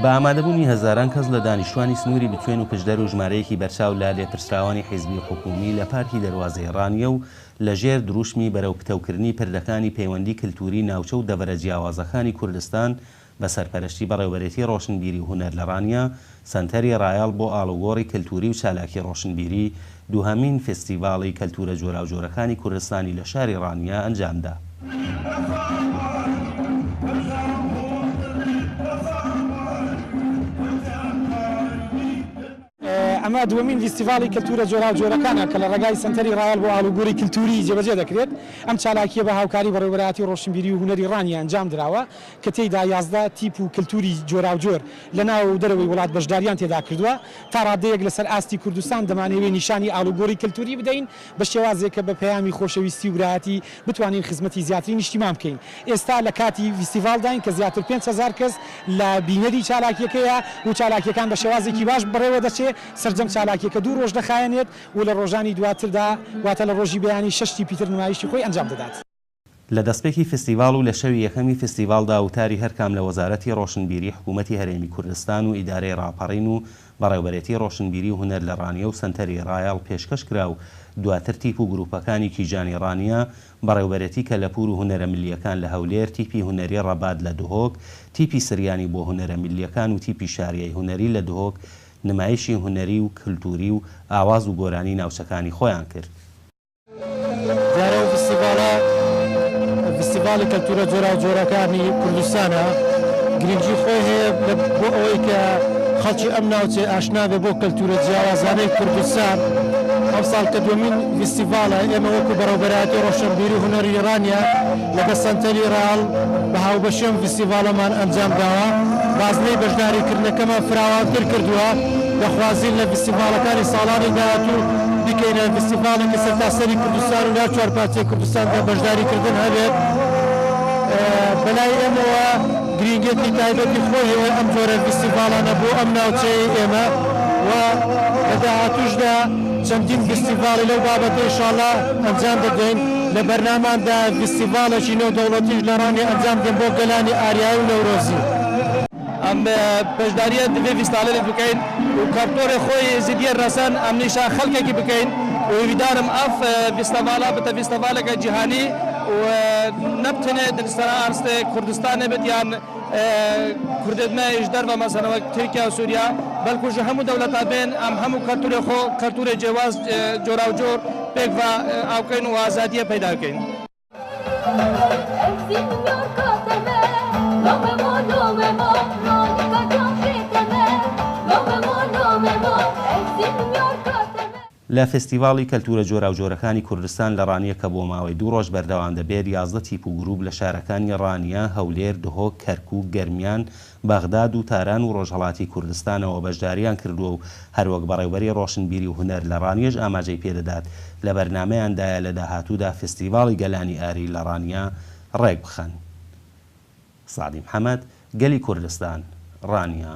بە ئامادەبوونی هەزاران کەس لە دانیشتوانی سنووری بتوێن و پشدەر و ژمارەیەکی بەرچاو لە لێپرسراوانی حیزبی و حکوومی لە پارکی دەروازەی ڕانیە و لە ژێر دروشمی بەرەو پتەوکردنی پردەکانی پەیوەندی کلتووری ناوچە و دەڤەرە جیاوازەکانی کوردستان بە سەرپەرشتی بەڕێوبەرێتی ڕۆشنبیری و هونەر لە ڕانیە، سەنتەری ڕایەڵ بۆ ئاڵوگۆڕی کەلتووری و چالاکی ڕۆشنبیری، دووهەمین فستیڤاڵی کەلتوورە جۆراوجۆرەکانی کوردستانی لە شاری ڕانیە ئەنجامدا. ئەمە دووەمین ڤیستیڤاڵی کەلتوورە جۆراوجۆرەکانە کە لە ڕێگای سەنتەری ڕایەڵ بۆ ئاڵوگۆری کلتووری جێبەجێ دەکرێت. ئەم چالاکییە بە هاوکاری بەڕێوەبەرایەتی ڕۆشنبیری و هونەری ڕانیە ئەنجام دراوە کە تێیدا 11 تیپ و کلتووری جۆراوجۆر لە ناوەوە و دەرەوەی وڵات بەشداریان تێدا کردووە. تا ڕادەیەک لەسەر ئاستی کوردستان دەمانەوێ نیشانی ئاڵوگۆری کلتووری بدەین بە شێوازێک کە بە پەیامی خۆشەویستی و برایەتی بتوانین خزمەتی زیاتری نیشتیمان بکەین. ئێستا لە کاتی ڤیستیڤاڵداین کە زیاتر 5000 کەس لە بینەری چالاکیەکەیە و چالاکیەکان بە شێوازێکی باش بەڕێوە دەچێ. سەرجەم چالاکیەکە دوو ڕۆژ دەخایەنێت و لە ڕۆژانی دواتردا واتە لە ڕۆژی بەیانی شەش تیپی تر نمایشی خۆی ئەنجام دەدات. لە دەستپێکی فستیڤاڵ و لە شەوی یەکەمی فستیڤاڵدا وتاری هەرکام لە وەزارەتی ڕۆشنبیری حکوومەتی هەرێمی کوردستان و ئیدارەی ڕاپەڕین و بەڕێوبەرێتی ڕۆشنبیری و هونەر لە ڕانیە و سەنتەری ڕایەڵ پێشکەش کرا و دواتر تیپ و گرووپەکانی کیژانی ڕانیە، بەڕێوبەرێتی کەلەپوور و هونەرە ملییەکان لە هەولێر، تیپی هونەری ڕەبات لە دهۆک، تیپی سریانی بۆ هونەرە میللیەکان و تیپی شاریای هونەری لە دهۆک نمایشی هونەری و کلتووری و ئاواز و گۆرانی ناوچەکانی خۆیان کرد. دیارە ئەو فستیڤاڵە فستیڤاڵی کەلتوورە جۆراوجۆرەکانی کوردستانە، گرنگی خۆی هەیە بۆ ئەوەی کە خەڵکی ئەم ناوچەیە ئاشنا بێ بۆ کەلتوورە جیاوازانەی کوردستان. ئەمساڵ کە دووەمین فستیڤاڵە، ئێمە وەکو بەڕێوەبەرایەتی ڕۆشنبیری و هونەری ڕانیە لەگەڵ سەنتەری ڕایەڵ بە هاوبەشی ئەم فستیڤاڵەمان ئەنجامداوە، بازنەی بەشداریکردنەکەمان فراوانتر کردووە، دەخوازین لە فستیڤاڵەکانی ساڵانی داهاتوو بیکەینە فستیڤاڵێکی سەرتاسەری کوردستان و لە هەر چوار پارچەی کوردستاندا بەشداریکردن هەبێت. بەلای ئێمەوە گرینگیەکی تایبەتی خۆی هەیە ئەم جۆرە فستیڤاڵانە بۆ ئەم ناوچەیەی ئێمە و لە داهاتووشدا چەندین فستیڤاڵی لەو بابەتە ئینشاڵا ئەنجام دەدەین. لە بەرناماندا فستیڤاڵێکی نێودەوڵەتیش لە ڕانیە ئەنجام دەدەین بۆ گەلانی ئاریایی و نەورۆزی. ئەم بەشداریە دڤێ ڤیستالێ بکەین و کەلتۆرێ خۆی زیدیە رەسەن ئەم نیشا خەلکێکی بکەین و هیویدارم ئەف ڤیستەڤالا بتە ڤیستەڤالێکە جیهانی و نەبتنێ دلستان ئارستێ کوردستانێ بێت یان کوردێت مە ئیش دەرڤە مەسەلەن وەک تورکیا و سوریا بەلکو ژ هەموو دەولەتا بێن ئەم هەموو کەلتورێ خۆ کەلتورێ جێواز جۆراوجۆر پێکڤە ئاوکەین و ئازادیە پەیدا بکەین. لە فێستیڤاڵی کەلتوورە جۆراوجۆرەکانی کوردستان لە ڕانیە کە بۆ ماوەی دوو ڕۆژ بەردەوام دەبێت، 11 تیپ و گرووپ لە شارەکانی ڕانیە، هەولێر، دهۆک، کەرکووک، گەرمیان، بەغداد و تاران و ڕۆژهەڵاتی کوردستانەوە بەشداریان کردووە و هەروەک بەڕێوبەری ڕۆشنبیری و هونەر لە ڕانیەش ئاماژەی پێدەدات لە بەرنامەیاندایە لە داهاتوودا فستیڤاڵی گەلانی ئاری لە ڕانیە ڕێکبخەن. سەعدی محەمەد، گەلی کوردستان، ڕانیە.